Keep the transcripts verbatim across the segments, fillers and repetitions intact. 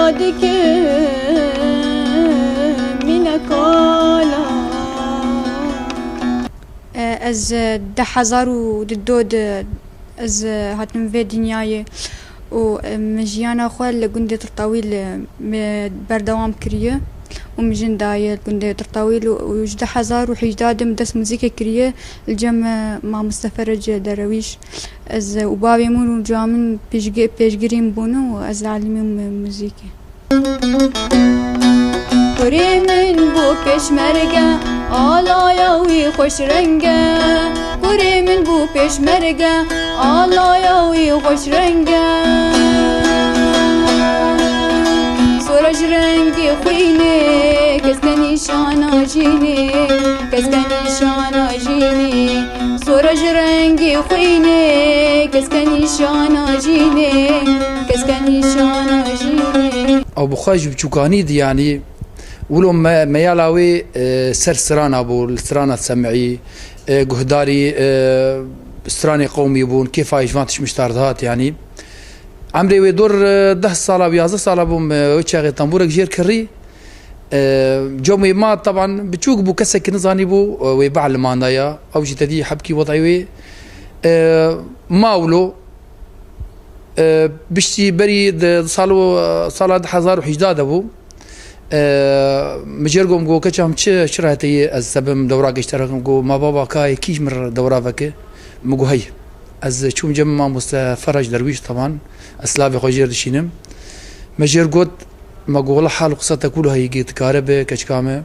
Dike mîne kala. Ez di hezar û di do de ez hatim vê dinyayê û min jiyana xwe li gundê Tirtawîl min berdewam kiriye û min jin daye li gundê Tirtawîl û, û ji di hezar û hejda de min dest muzîkê kiriye li cem mamoste Ferec Derewîş. Ez û bavê min û ca min pêşgi-, pêşgirî min bûne û ez alimî me-, muzîkê. Kurê min bû pêşmerge, alaya wî xweş reng e. Kurê min bû pêşmerge, alaya wî xweş reng e. Sora ji rengê xwînê, keske nîşana jînê, keske nîşana jînê. Sora ji rengê xwînê, keske nîşana jînê, keske nîşana jînê. Ew bi xwe ji biçûkanî de, yanî, wilo me, meyala wê, e, ser strana bû, li strana semî, e, guhdarî, e, stranê qewmî bûn, kêfa ji van tişt miştar dihat, yanî. Emrê wê dor, e, deh sala, yazdeh sala bûm, e, wê çaxê tembûrek jêr kirî. E, comê ma, teban, biçûk bû, kesekî nizanîbû, e, wê be'limanda ya. Ew jî tedî hebkî wedayê wê, e, ma wilo, e, piştî berî di salo, sala du hezar û hejda de bû. E, min jêr got, min got, "Keça min çi, çi rahete ye ez sebim dewra geştera kim?" Got, "Ma baba ka yekî ji min re dewra veke." Min got, "Hey." Ez çûm cem mamoste Ferec Derwîş, teban, ez silavê xwe jêr dişînim. Me jêr got, me got, "Wela hal û qisa te kû heyî dikare be, keçika me."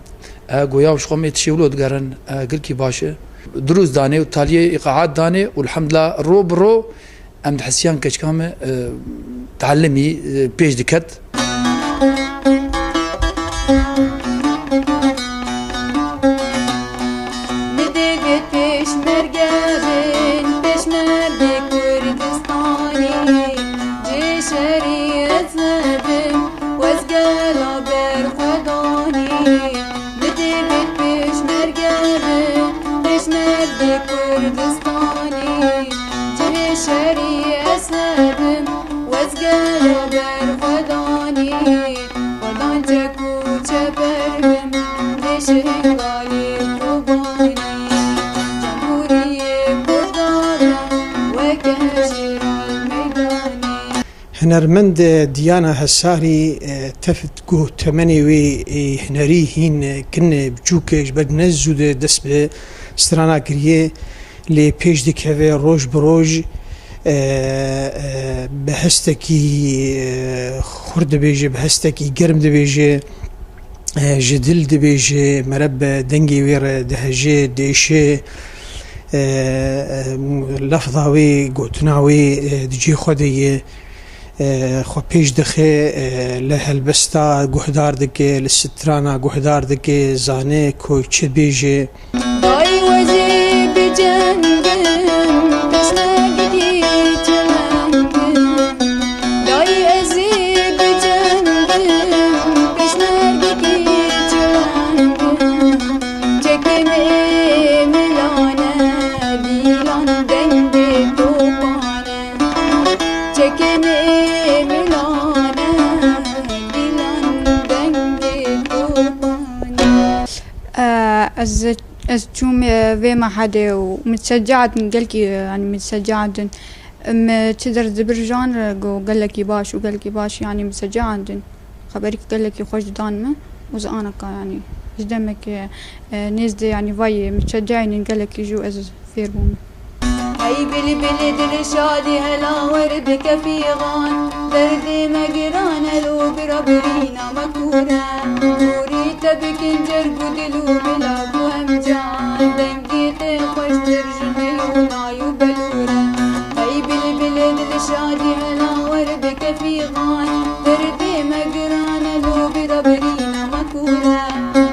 E, got, "Ya ji xwe me tişê wilo digerin, e, gelkî baş e." Dirûst danê û taliyê îqaat danê û elhamdulillah ro bi ro em dihisiyan keçika me, e, tealimî, e, pêş diket. Min divêt pêşmerge bin, pêşmergê Kurdistanê. Cê şerî ez hebim, wezgela berxwedanê. Min divêt pêşmerge bin, pêşmergê Kurdistanê. Cihê şerî ez hebim, wezgela berxwedanê. Xwedan çek û çeper bim, lê şehîd Galî Qubanî. Cemhûriyê Kurda be, weke hejîra li meydanê. Hunermend Diyana Hesarî, e, tevt ku temenê wê, e, hunerî hîn, e, kin, e, biçûk e, ji ber ne zû de dest bi strana kiriye. Lê pêş dikeve roj bi roj, e, e, bi hestekî, e, xurt dibêje, bi hestekî germ dibêje, e, ji dil dibêje, mere bi dengê wê re dihejê, diêşe, e, e, lefza wê, gotina wê, e, di cihê xwe de ye. E, xwe pêş dixe, e, li helbesta guhdar dike, li strana guhdar dike, zane ku çi bêje. Dayê ez ê bicengim, pêşmergekî çelengim. Dayê ez ê bicengim, pêşmergekî çelengim. Çekên ê milane, dîlan dengê topane. Çekên ê milane, dîlan dengê topane. Ez, ez çûm, e, vê mehedê û min şecatin gelkî, e, yanî min şecatin. Min çi ders dibir jan re got gelekî baş û gelekî baş, yanî min şecatin. Xeberî gelekî xweş didan min û ez anaka, yanî ji demekê, e, nêz de, yanî vayê min şecayînin gelekî jû ez fêr bûm. Hey bilbil dilşadî hela wer bike fîxan, derdê me giran e lo bira birîna me kûr e. Kûrî te bikin cerg û dil û bila ku em can, dengê te xweştir ji neyûnay û belûr e. Hey bilbil dilşadî hela wer bike fîxan, derdê me giran e lo bira birîna me kûr e.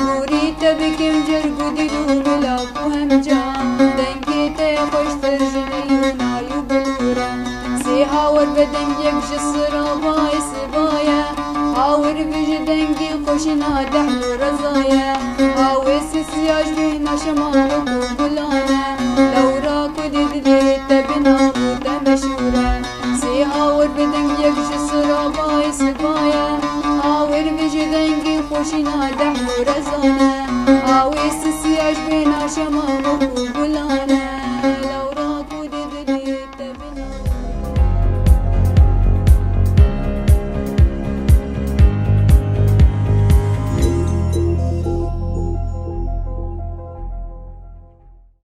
Kûrî te bikim cerg û dil û bila ku hem can, dengê te xweştir ji neyûnay û bilûr e. Sê hawir be dengek ji sira bayê siba ye. Hawir bi ji dengê xweşina dehl û reza ye. Hawê sisiya ji bêhna şema wek û gulan e. Lewra ku di dilê te bi nav û te meşhûr e. Sê hawir Deng yek ji sirabayê sibaye, awêr vê ji dengê xweşîna dehn û rezane. Awê sisiya ji bêhna şema wekû gulane.